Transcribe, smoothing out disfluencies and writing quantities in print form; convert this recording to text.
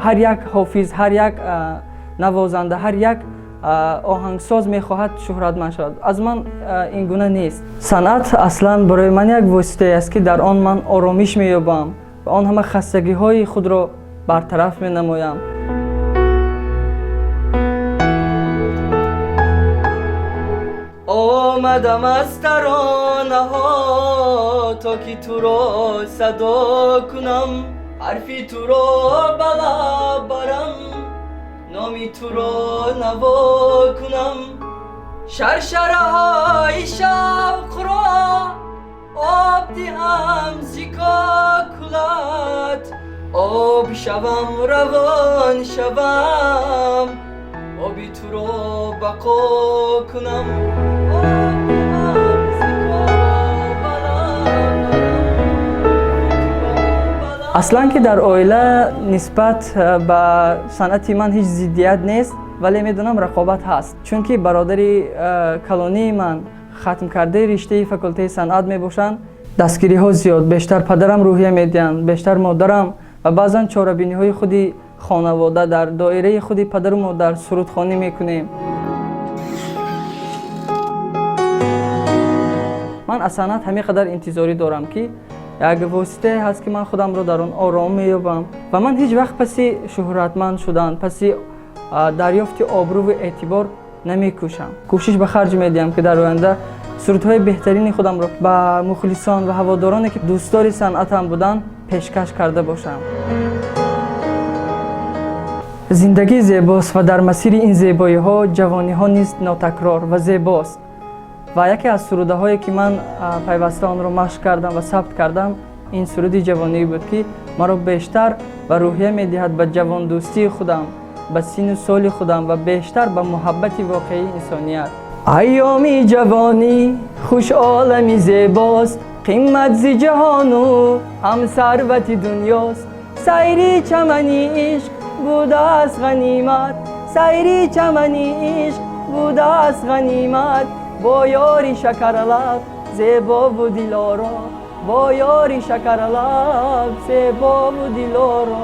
Ҳар як ҳофиз, ҳар як навозанда, ҳар як оҳангсоз мехоҳад шӯҳратманд шавад. Аз ман ин гуна нест. Санъат аслан барои ман як воситае аст, ки дар он ман оромиш меёбам ва он ҳама хастагиҳои худро бартараф менамоям. Омадам аз таронаҳо, то ки туро садо кунам, ҳарфи туро ба лаб барам, номи туро наво кунам. Шаршараҳои шавқро об диҳам зи кокулат, об шавам, равон шавам, оби туро бақо кунам. Об диҳам зи кокулат. Аслан ки дар оила нисбат ба санъати ман ҳеҷ зиддият нест, вале медонам, рақобат ҳаст, чунки бародари калонии ман хатмкардаи риштаи факултаи санъат мебошанд. Дастгириҳо зиёд, бештар падарам рӯҳия медиҳанд, бештар модарам ва баъзан чорабиниҳои худи хонавода, дар доираи худи падару модар сурудхонӣ мекунем. Ман аз санъат ҳамин қадар интизорӣ дорам, ки як воситае ҳаст, ки ман худамро дар он ором меёбам ва ман ҳеҷ вақт паси шӯҳратманд шудан, паси дарёфти обрӯву эътибор намекӯшам. Кӯшиш ба харҷ медиҳам, ки дар оянда сурудҳои беҳтарини худамро ба мухлисон ва ҳаводороне, ки дӯстдори санъатам буданд, пешкаш карда бошам. Зиндагӣ зебост ва дар масири ин зебоиҳо ҷавониҳо низ нотакрор ва зебост. Ва яке аз сурудаҳое, ки ман пайваста онро машқ кардам ва сабт кардам, ин суруди ҷавонӣ буд, ки маро бештар ба рӯҳия медиҳад, ба ҷавондӯстии худам, ба сину соли худам ва бештар ба муҳаббати воқеии инсоният. Айёми ҷавонӣ хуш олами зебост, қимат зи ҷаҳону ҳам сарвати дунёст. Сайри чамани ишқ будааст ғанимат, сайри чамани ишқ будааст ғанимат, бо ёри шакарлаб зебову дилоро, бо ёри шакарлаб зебову дилоро.